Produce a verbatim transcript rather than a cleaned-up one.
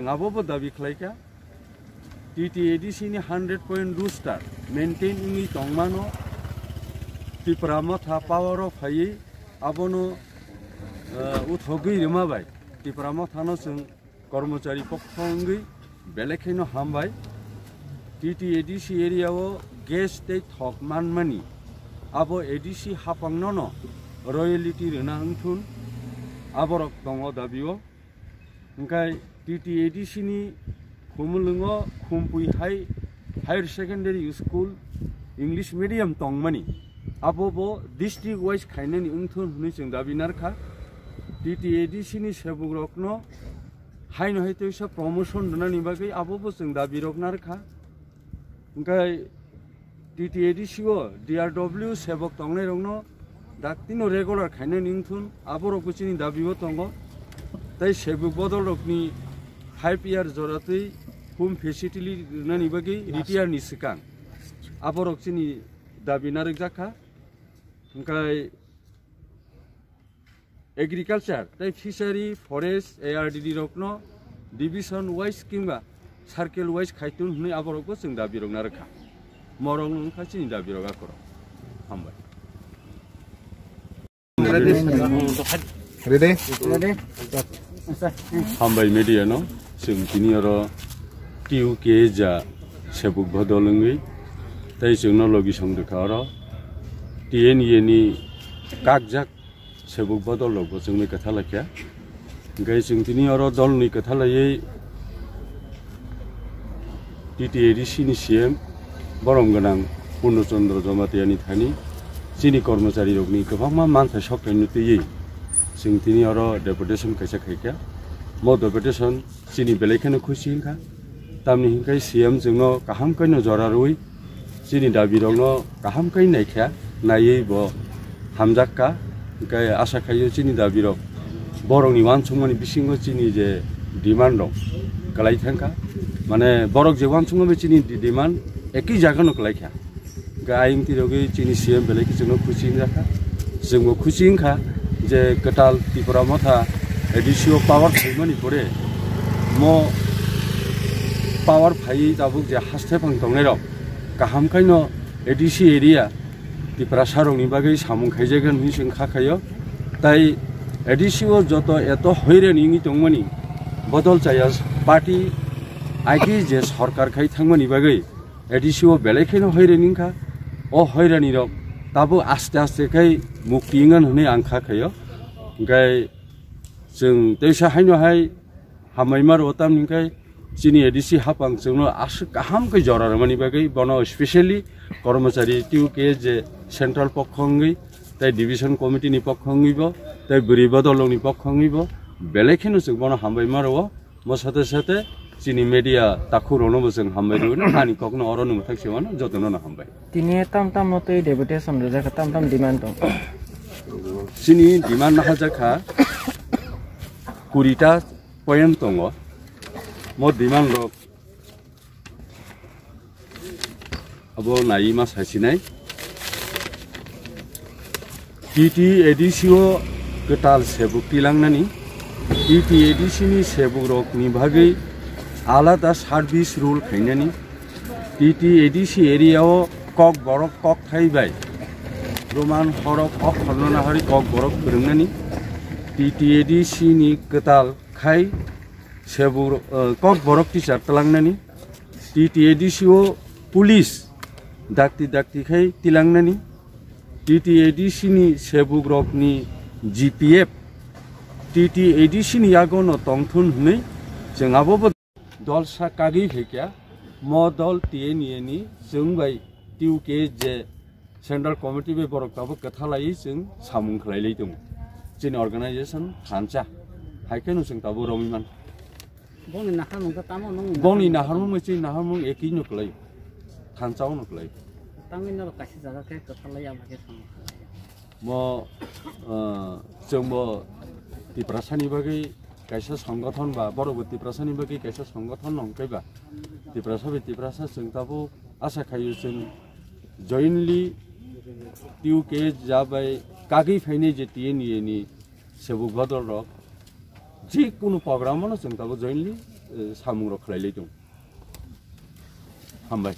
Abo bo dabi khlaikha, T T A D C ni hundred point rooster maintain wngwi tongmano, Tipra Motha power o phaiwi abono, eh, uthogwi rwma bai Tipra Mothano chwng kormochari pokho wngwi belai kheno hambai. T T A D C area o gas tei thok manmani abo A D C haphangno no royalty rwna wngthun, aborok tongo dabi o. Hwnkhe T T A D C ni Khumulwngo Khumpui High, Higher Secondary School English medium tongmani, abo bo district wise khainani wngthun hwnwi chwng dabi narkha. T T A D C ni sebukrokno haino hai teisa promotion rwnani bagwi abo bo chwng dabi rok narkha. Hwnkhe T T A D C o D R W sebok tongnairokno daktino regular khainani wngthun, aborokbo chini dabi o tongo. Tei sebuk bodolrokni five year joratwi home facility rwnani bagwi retire ni swkang aborok chini dabi narwkjakha. Hwnkhe Agriculture tei Fishery, Forest, A R D D rokno division wise kiba circle wise khaitun hwnwi aborokbo chwng dabi rok narwkha. Morok wngkha chini dabi rok akorok. Hambai. Ready? Hambai media no, chwng tini oro T U K ja sebuk bodol wngwi tei chwngno logi song rwkha oro T N A ni kakjak sebuk bodol rokbo chwngni kwtha laikha. Hwnkhe chwng tini oro dolni kwtha laiwi T T A D C ni C M borom gwnang Purno Chandra Jamatia ni thani chini kormochari rokni kwbangma manthai sokthai no twiwi chwng tini oro deputation kaisa khaikha. Mo deputation chini belai kheno khusi wngkha. Tamni hwnkhe C M chwngno kaham khe no jora rwui chini dabi rokno kaham khe naikha, naiwi bo hamjakka. Hwnkhe asa khaio chini dabi rok borokni uansukmani bisingo chini je demand rok kwlai thangkha, mane borok je uansukma bai chini di-, demand ekhi jaga no kwlaikha. Hwnkhe ayang tirogwi chini C M belai khe chwngno khusi wngjakha. Chwngbo khusi wngkha je kwtal Tipra Motha A D C o power phaimani pore mo power phaiwi tabuk je haste phang tongnairok kaham khaino A D C area Tiprasa rokni bagwi samung khaijagwi hwnwi chwng kha khaio. Tai A D C o joto eto hoirani wngwi tongmani bodol chaya party agi je sorkar khai thangmani bagwi A D C o belai kheno hoirani wngkha. O hoirani rok tabuk aste aste khai mukti wngna hwnwi ang kha khaio. Hwnkhe chwng teisa haino hai hambai maro tamni hwnkhe chini A D C hapang chwngno aswk kaham khe jora rwmani bagwi bono specially kormochari T U K je central pokho wngwi tei division committee ni pokho wngwi bo tei bwrwi bodolrokni pokho wngwi bo belai kheno chwng bono hambai maro. Mo sate sate chini media takhuk rokno bo chwng hambai rwino ani kokno oro no mwthak se mano jotono no hambai. Tini tam tam no tei deputation rwjak tam tam demand tong. Chini demand nahajakha kurita point tongo. Mo demand rok abo nai ma saisinai. T T A D C o kwtal sebuk tilangnani, T T A D C ni sebuk rokni bagwi alada service rule khainani, T T A D C area o kok borok kok thai bai Roman horok okhorno nahari kok borok phwrwngnani, T T A D C ni kwtal khai sebuk, eh, kok borok teacher tlangnani, T T A D C o police dakti dakti khai tilangnani, T T A D C ni sebuk rokni G P F T T A D C ni yago no tongthun hwnwi chwng abo bo dol sa kagwi phaikha. Mo dol T N A ni chwng bai T U K je Central Committee bai borok tabuk kwtha laiwi chwng samung khlai lai tongo. Chini organization thansa hai kheno chwng tabuk romwi man. Bongni naharmung khe tamo nung Bongni naharmung bai chini naharmung ekino kwlai. Thansa ono kwlai. Tangwi norok kaisa jaga khe kwtha lai abo khe samung khlai. Mo, ah, chwngbo Tiprasani bagwi kaisa songothon ba borokbo Tiprasani bagwi kaisa songothon no hwnkhe ba Tiprasa bai Tiprasa chwng tabuk asa khaio chwng jointly T U K ja bai Kagwi phainai je T N U ni sebuk bodol rok, je kunu program no chwng tabuk jointly, eh, samung rok khlai lai tongo. Hambai.